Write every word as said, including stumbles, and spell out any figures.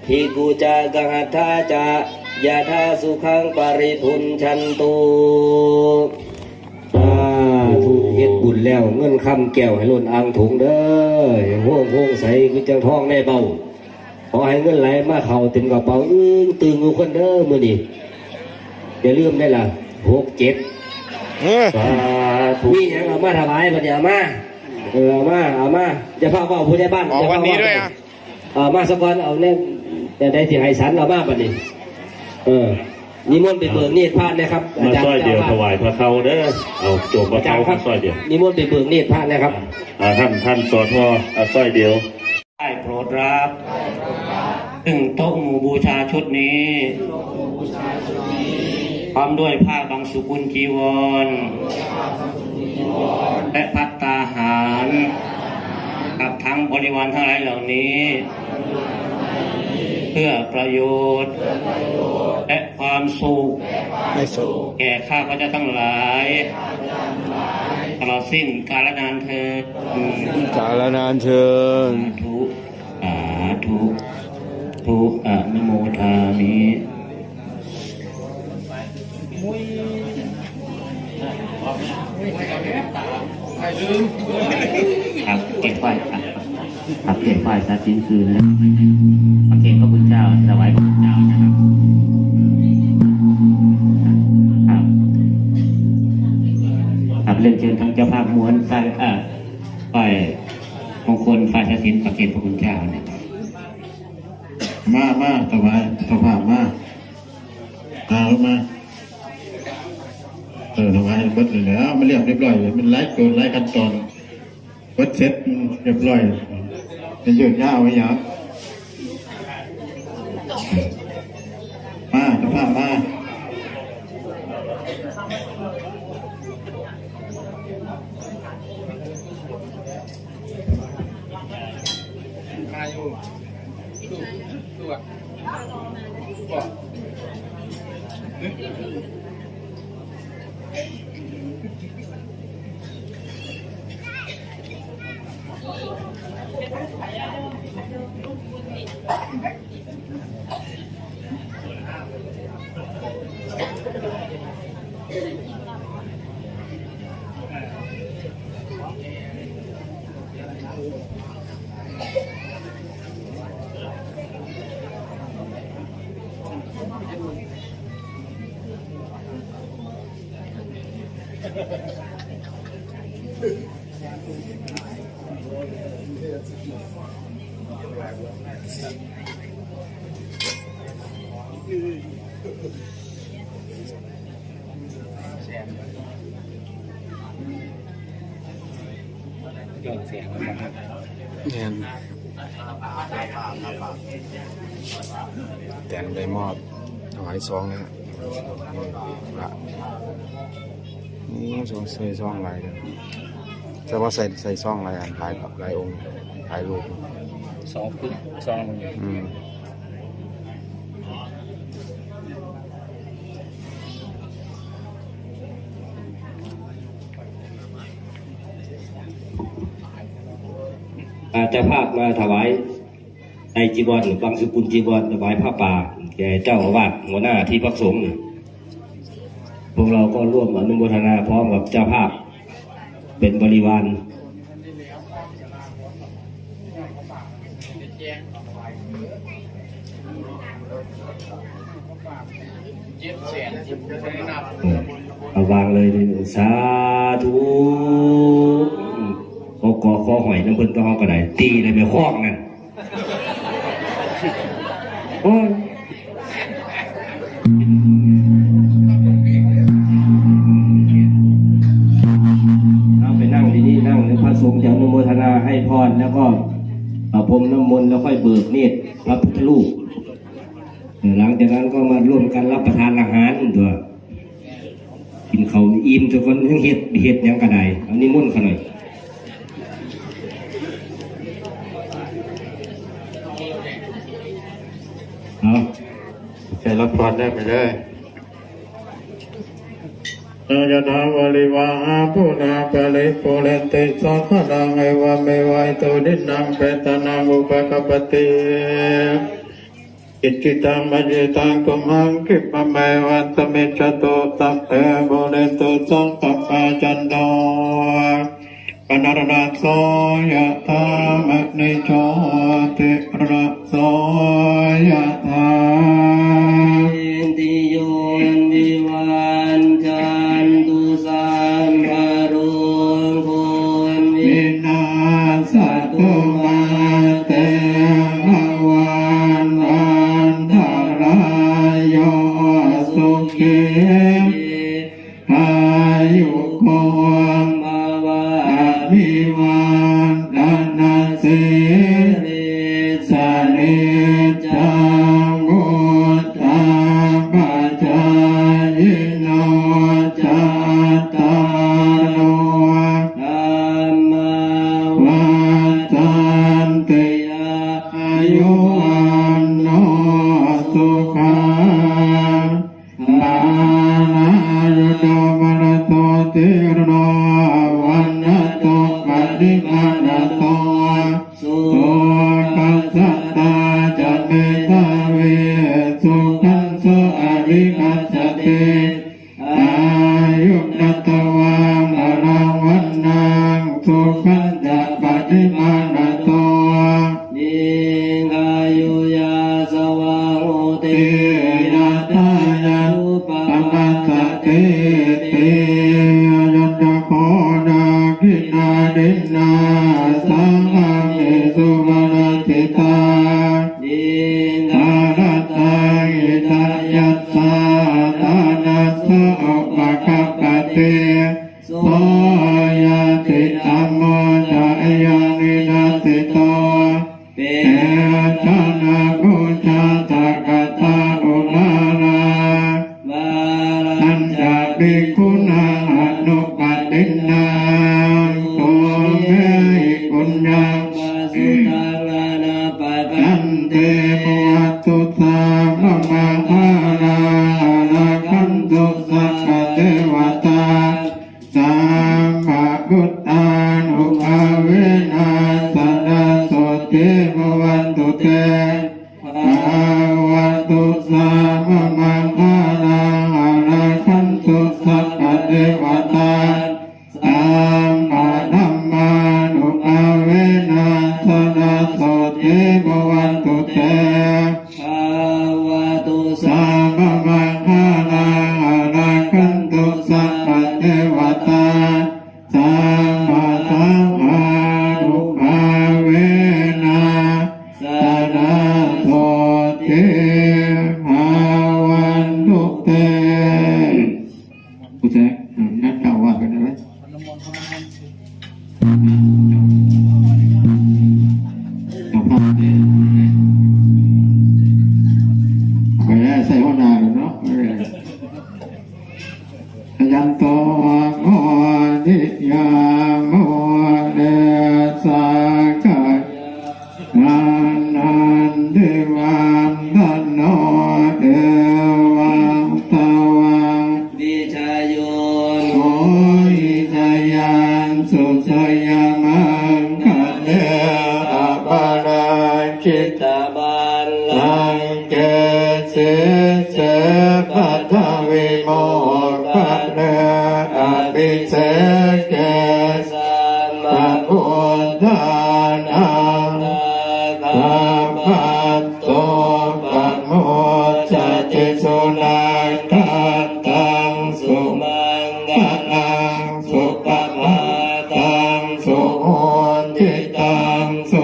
bhikkhu ca gahaṭṭhā ca yathāsukhaṃ paribhuñjantu. สาธุ เฮ็ดบุญแล้วเงินคำแก้วให้ล้นอ่างถุงเด้อ ให้โฮงโฮงใสคือจั่งทองในเบ้า ขอให้เงินไหลมาเข้าเต็มกระเป๋า อึ้งตึงทุกคนเด้อมื้อนี้ อย่าลืมได้ล่ะ หกเจ็ด เออ สาธุ มีหยังเอามาถวายบัดนี้ เอามา เออ เอามา เอามา อย่าพาเว้าผู้ใหญ่บ้าน ออกวันนี้ด้วย อย่าพาเว้า อ่ะ เอามาซะก่อน เอาแนว แนวใดที่ให้สันเอามาบัดนี้ เออ นิมนต์ไปเบิกเนตรพระนะครับ มา อาจารย์ สร้อยเดียว เจ้าภาพ ถวายพระเคราเด้อ เอาโจมพระเครา อาจารย์ครับ มาสร้อยเดียว นิมนต์ไปเบิกเนตรพระนะครับ อ่า ท่าน ท่าน สท อ่า สร้อยเดียว ได้โปรดรับ ซึ่งโต๊ะหมู่บูชาชุดนี้ พร้อมด้วยผ้าบังสุกุลจีวร และภัตตาหาร กับทั้งบริวารทั้งหลายเหล่านี้ เพื่อประโยชน์ และความสุข ให้สุข แก่ข้าพเจ้าทั้งหลาย ตลอดสิ้นกาลนานเทอญ กาลนานเทอญ สาธุ สาธุ อนุโมทามิ ครับ เก็บไว้ครับ ครับ เก็บไว้ สาธิตคืนแล้ว ประเคนพระคุณเจ้า ถวายพระคุณเจ้านะครับ ครับ ครับ เรียนเชิญทางเจ้าภาพม้วนสร้อย เอ่อ สร้อยมงคล สร้อยสาธิต ประเคนพระคุณเจ้านะครับ มา มา ถวาย เจ้าภาพมา เอามา เออ ถวายเบิดเลยแหละ มันเรียบเรียบร้อยเลย มันหลายโจทย์หลายขั้นตอน เบิดเสร็จเรียบร้อย มันยืดยาวไว้หยัง มา เจ้าภาพมา มาอยู่ ย้อนแสงมันบ่ครับ แม่น แต่งได้มอบถวายซองเลยนะ พระ โอ้ ซอง ใส่ซองหลายเลย แต่ว่าใส่ ใส่ซองหลายอัน หลาย หลายองค์ หลายรูป สองปึก ซองหนึ่ง อืม อ่า เจ้าภาพมาถวายไตรจีวร บังสุกุลจีวร ถวายผ้าป่า แก่เจ้าอาวาส หัวหน้าที่พักสงฆ์นี่ พวกเราก็ร่วมอนุโมทนาพร้อมกับเจ้าภาพ เป็นบริวาร เออ เอาวางเลย สาธุ ขอ ขอ ขอหอยน้ำเพิ่นต้องเอากระไดตีเลย ไม่คล้องนั่น โอ้ย เอาไปนั่งที่นี่ นั่ง แล้วพระสงฆ์จะอนุโมทนาให้พร แล้วก็ประพรมน้ำมนต์ แล้วค่อยเบิกเนตรพระพุทธรูป เออ หลังจากนั้นก็มาร่วมกันรับประทานอาหารตัว กินข้าวอิ่มซะก่อน ยังเฮ็ด เฮ็ดหยังก็ได้ เอานิมนต์เขาหน่อย เอา ใครรับพรได้ไปเลย Yathā vārivahā pūrā paripūrenti sāgaraṃ, evameva ito dinnaṃ petānaṃ upakappati. Icchitaṃ patthitaṃ tumhaṃ khippameva samijjhatu, sabbe pūrentu saṅkappā, cando paṇṇaraso yathā, maṇi jotiraso yathā. Sabbītiyo vivajjantu, sabbarogo vinassatu, mā te bhavatvantarāyo, sukhī dīghāyuko bhava. Abhivādanasīlissa niccaṃ vuḍḍhāpacāyino, cattāro dhammā vaḍḍhanti, āyu vaṇṇo sukhaṃ balaṃ. Āyudo balado dhīro, vaṇṇado paṭibhāṇado, sukhassa dātā ca medhāvī, sukhaṃ so adhigacchati. Āyuṃ datvā balaṃ vaṇṇaṃ, sukhañca paṭibhāṇado, dīghāyu yasavā hoti, yattha yatthūpapajjatīti. Ayañca kho dakkhiṇā dinnā, saṅghamhi supaṇajjitā, diṭṭhāraddhaṃ hitayassā, dānaso upakappati. So ñātidhammo ca ayaṃ nidassito, petāna pūjā ca katā uḷārā, balañca bhikkhūnaṃ anuppadinnaṃ, tumhehi puññaṃ pasutaṃ anappakanti. Bhavatu sabbamaṅgalaṃ, rakkhantu sabbadevatā, sabbabuddhānubhāvena, sadā sotthī bhavantu te. Bhavatu sabbamaṅgalaṃ, rakkhantu sabbadevatā, sabbadhammānubhāvena, sadā sotthī bhavantu te. Bhavatu sabbamaṅgalaṃ, rakkhantu sabbadevatā, sabbasaṅghānubhāvena, sadā sotthī bhavantu te. ผู้แทน อืม นักข่าวว่ากันได้ไหม เจ้าภาพเนี่ย ไปแล้ว ใส่หัวหน้ากันเนาะ เออ Jayanto bodhiyā mūle, sakyānaṃ nandivaḍḍhano, evaṃ tvaṃ vijayo hohi, jayassu jayamaṅgale, aparājitapallaṅke, sīse paṭhavipokkhare, abhiseke sabbabuddhānaṃ, aggappatto pamodati. Sunakkhattaṃ sumaṅgalaṃ, supabhātaṃ suhuṭṭhitaṃ, su